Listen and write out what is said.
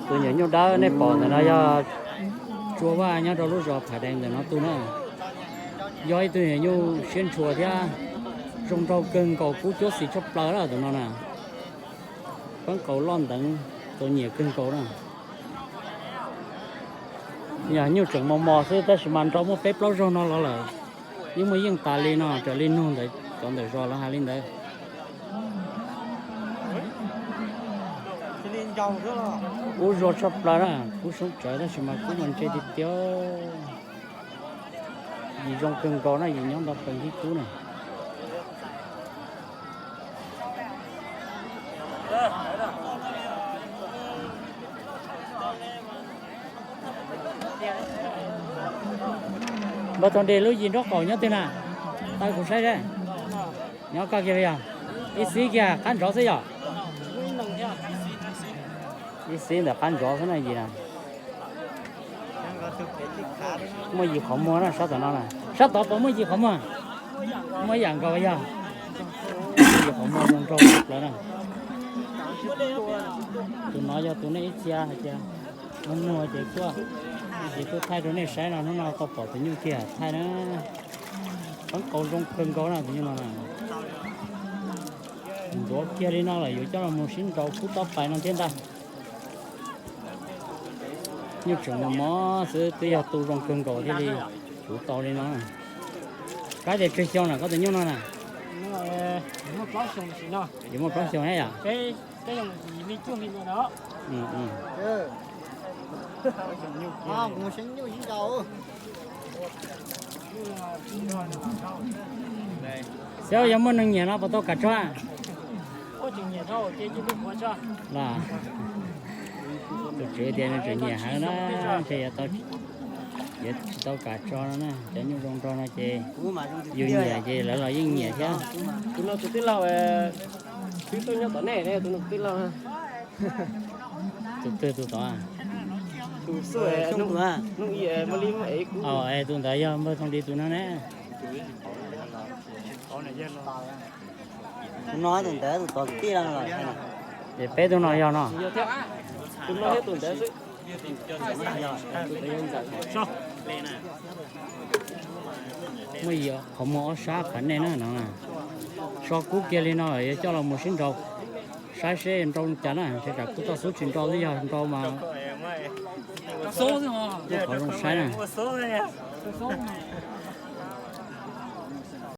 Tus nyuam nyuj dawb nej pom ntawm no yog Tsua Vaj nyob rau lub zos Phav Dees ntawm no tu na. Yog ib tug nyuam nyuj siab ntshua thiab zoo nraug kawg nkaus, kub cuab xis tshaj plaws na tus no na. Peeb qaus loj nteev, txaus nyiam kawg nkaus na. Yog nyuj tseem mos mos xwb tab sis mas nrau muaj peb plaub zaug no los lawm. Yeej muaj yeej tas li no, raws li nug ntawd cov ntawm zos lawv hais li ntawd. Kub zuag tshaj plaws na, kub soob tsawv tab sis mas kub mas ntse tiag tiag. Yim zoo kawg nkaus na, yim nyob ntau plaws nthib kub na. Npawg Thaum Dis, lub yim nraub qaum nyob twg na? Tau kuv saib seb. Nyob koj kiag yog? Ib xib kiag qab ntsov xwb yog? Ib xib ntawm qab ntsov xwb na yim na. Muaj yim qhov muag na, sab tom no na. Sab tod puas muaj yim qhov muag? Muaj yam nkaus yog? Yim qhov muag zoo nraug tshaj plaws na. Tus no yog tus nej ib txhia hais tias muag muag ces tuaj, ces tuaj thaij rau nej saib no, hnub no tau pom tus nyuj kiag thaij na. Peeb qaus zoo kawg nkaus na tus nyuj no na. Ntxuav kiag li no lawm yuav coj los mus sib nraus kub tob pais no thiab ntag. Nyuj tseem mos mos xwb twb yog tu zoo kawg nkaus thiaj li kuv tau li no. Kab tias tsawg xyoo na koj tus nyuj no na? Yuav muaj plaub xyoo thiab yom? Xyov yog muaj neeg nyiam no puas tau kam tso? Los, tus tswv tias nws tseem nyiam heev na, ntshe yuav tsis tau kam tso no na. Cov nyuj zoo nraug no ces yus nyiam ces lawv los yeej nyiam thiab. Tus no tus tij laug, twb tuaj nyob tom nej, tus no tus tij laug. Tus twg tus tod? Tus xub, tus ib, tus ntawd yog npawg Thoo Dis tus no ne. Tus no tus ntawd tus tod tus tij laug. Es peb tug no yog no. Tus no thiab tus ntawd xwb. Muaj yim qhov muag ob sab phav nej na no. So kub kiag li no yuav coj los mus sib nraus saib seb nrau cas na, ntshe tsam kub toj xub tsis nrau xwb, yog nrau mas kuj qhov zoo saib na.